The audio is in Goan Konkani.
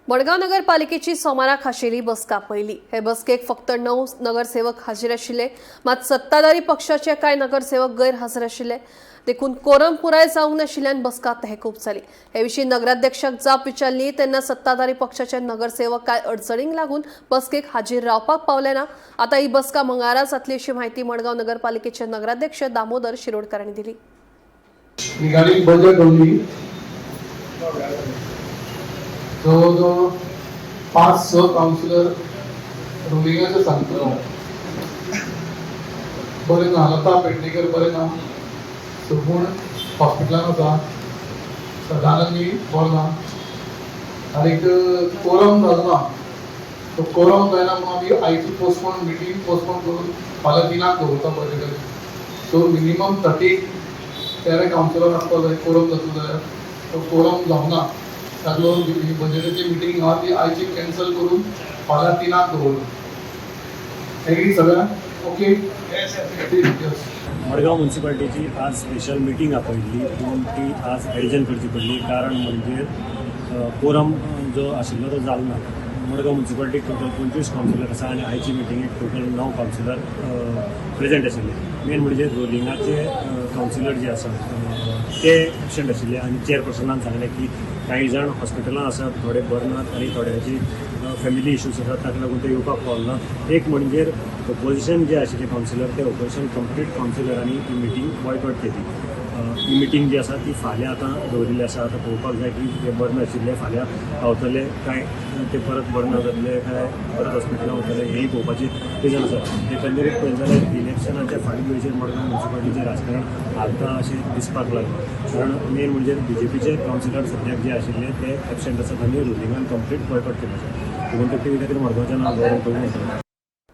मडगांव नगरपालिकेची सोमारा खाशेली बसका आपयली. हे बसकेक फक्त 9 नगरसेवक हाजीर आशिल्ले. मात सत्ताधारी पक्षाचे कांय नगरसेवक गैरहजर आशिल्ले. देखून कोरम पुराय जावंक नाशिल्ल्यान बसका तहकूब जाली. हे विशीं नगराध्यक्षाक जाप विचारली तेन्ना सत्ताधारी पक्षाचे नगरसेवक कांय अडचणींक लागून बसकेक हाजीर रावपाक पावले ना. आतां ही बसका मंगळारा जातली, अशी माहिती मडगांव नगरपालिकेचे नगराध्यक्ष दामोदर शिरोडकर हांणी दिली. रिगार्डिंग बजेट ओनली, जवळ जवळ पांच स कावन्सिलर रुलिंगाचे सांगतलो. बरें ना, लता पेडणेकर बरें ना, सगूण हॉस्पिटलान आसा, सदानंदी बरो ना आनीक कोरम जालो ना. तो कोरम जायना म्हणून आमी आयची पोस्टपोन मिटींग पोस्टपोन करून फाल्यां 3क दवरता बजेटाची. सो मिनिमम 30 13 कावन्सिलर आसपाक जाय कोरम जातलो जाल्यार. तो कोरम जावना, ताका लागून ही बजेटाची मिटींग आहा ती आयची कॅन्सल करून फाल्यां 3क दवरली. एग्री सगळ्यांक? Okay, S. मडगांव म्युन्सिपाल्टीची आज स्पेशल मिटींग आपयल्ली, पूण ती आज एडजर्न करची पडली. कारण म्हणजे कोरम जो आशिल्लो तो जालो ना. मडगांव म्युन्सिपाल्टीक टोटल 25 कावन्सिलर आसा आनी आयची मिटिंगेक टोटल 9 कावन्सिलर प्रेझेंट आशिल्ले. मेन म्हणजे रोलिंगाचे कावन्सिलर जे आसा ते एबसेंट आशिल्ले आनी चेअरपर्सनान सांगलें की कांय जाण हॉस्पिटलान आसात, थोडे बरे नात आनी थोड्यांची फॅमिली इश्यूज आसात, ताका लागून ते येवपाक पावले ना. एक म्हणजे ओपोजिशन जे आशिल्ले कावन्सिलर, ते ओपोजिशन कंप्लीट कावन्सिलरांनी ही मिटींग बॉयकॉट केली. ही मिटींग जी आसा ती फाल्यां आतां दवरिल्ली आसा. आतां पळोवपाक जाय की ते बरे नाशिल्ले फाल्यां पावतले काय ते परत बरे ना जातले काय परत हॉस्पिटलान वतले, हेंय पळोवपाची रिजन आसा. एकंदरीत पळयत जाल्यार इलेक्शनाच्या फाटभुंयेचेर मडगांव म्युन्सिपाल्टीचें राजकारण हालता अशें दिसपाक लागलां. कारण मेन म्हणजे बीजेपीचे कावन्सिलर सद्याक जे आशिल्ले ते एबसेंट आसात आनी रुलिंगान कंप्लीट बॉयकॉट केल्ले आसा. गोमंतक टीव्ही खातीर मडगांवच्यान हांव गौरव प्रभू म्हणटा.